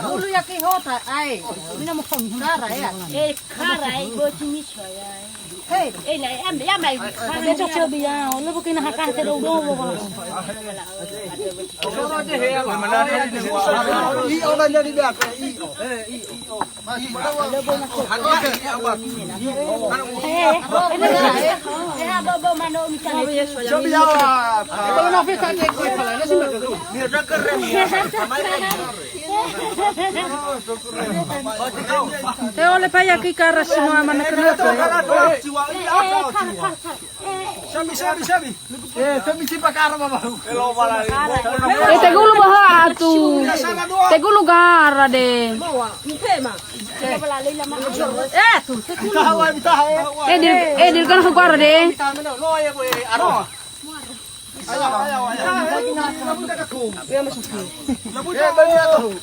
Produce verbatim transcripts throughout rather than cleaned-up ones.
Ulu ya ke hota, ai. Mina mo kami. Kara ya. Eh, kara, ai, go sini soya. Hey, eh, na, ya, ya, mai. Dia cocok dia. Lo bukan haka te do do. I ona jadi dia. I. Eh, i. Te ole pa ya ki kara sino amana kena. Sami, sami, sami. Eh, sami si pakara, Bapak. Eh, tegulu baha atu. Tegulu gara de. Eh, tu, tegulu. Tahu, tahu. Eh, dir, eh, dir kan aku gara de. Ayo, ayo, ayo. Eh, beli atu.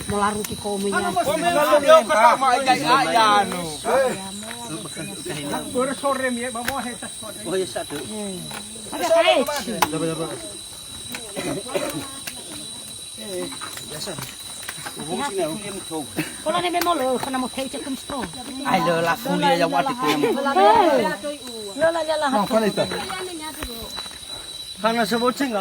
Molaru ki komo ya. Kola ne me molo, kana mo tei cekum sto. Ai, lo la fulia ya wati. Lo la ya la. Hana seboceng.